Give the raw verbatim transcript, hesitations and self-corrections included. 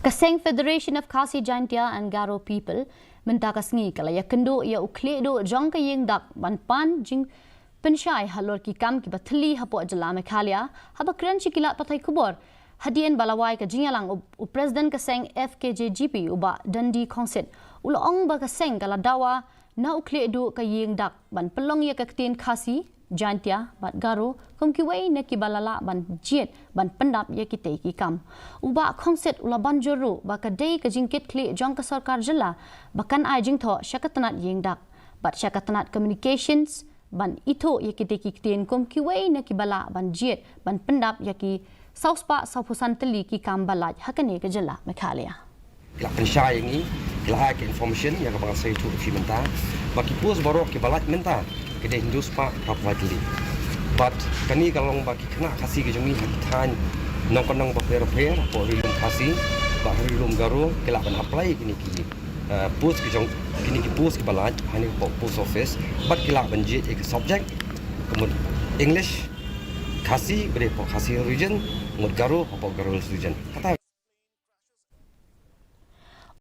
Ka seng Federation of Khasi Jaintia and Garo People mynta ka sngi ka la ïakynduh ïa u khlieh duh jong ka ïing dak ban pan jingpynshai halor ki kam kiba thylli hapoh jylla Meghalaya. Haba kren sha ki lad pathai khubor hadien ba la wai ka jingïalang, u, u President ka seng F K J G P, u Bah Dundee Khongsit, u la ong ba ka seng ka la dawa na u khlieh duh ka ïing dak ban pynlong ïa ka ktien Khasi, Jaintia bad Garo kum kiwei na kiba la lah ban jied ban pyndap ïa kitei ki kam. U Bah Khongsit u la ban jur ruh ba ka dei ka jingkitkhlieh jong ka sorkar jylla ba kan ai jingthoh sha ka tnat ïing dak bad sha ka tnat communications ban ithuh ïa kitei ki ktien kum kiwei na kiba lah ban jied ban pyndap ïa ki saw spah saw phew san tylli ki kam ba lait ha kane ka jylla Meghalaya. Ki la pynshai ïa ngi, ki la ai ka information ïa kaba nga sa ïathuh ïa phi mynta, ba ki post baroh kiba lait mynta ki dei hynriew spah phra phew lai tylli. Bad kane ka long ba ki khynnah Khasi ki jong ngi ha ki thaiñ nongkyndong bapher bapher hapoh Ri Lum Khasi bad Ri Lum Garo ki lah ban apply ïa kine ki, eh, post ki jong, kine ki post kiba lait hangne hapoh post office bad ki lah ban jied ïa ki subject ka mut English, Khasi ba dei hapoh Khasi Hills Region, ka mut Garo hapoh Garo Hills Region. Kata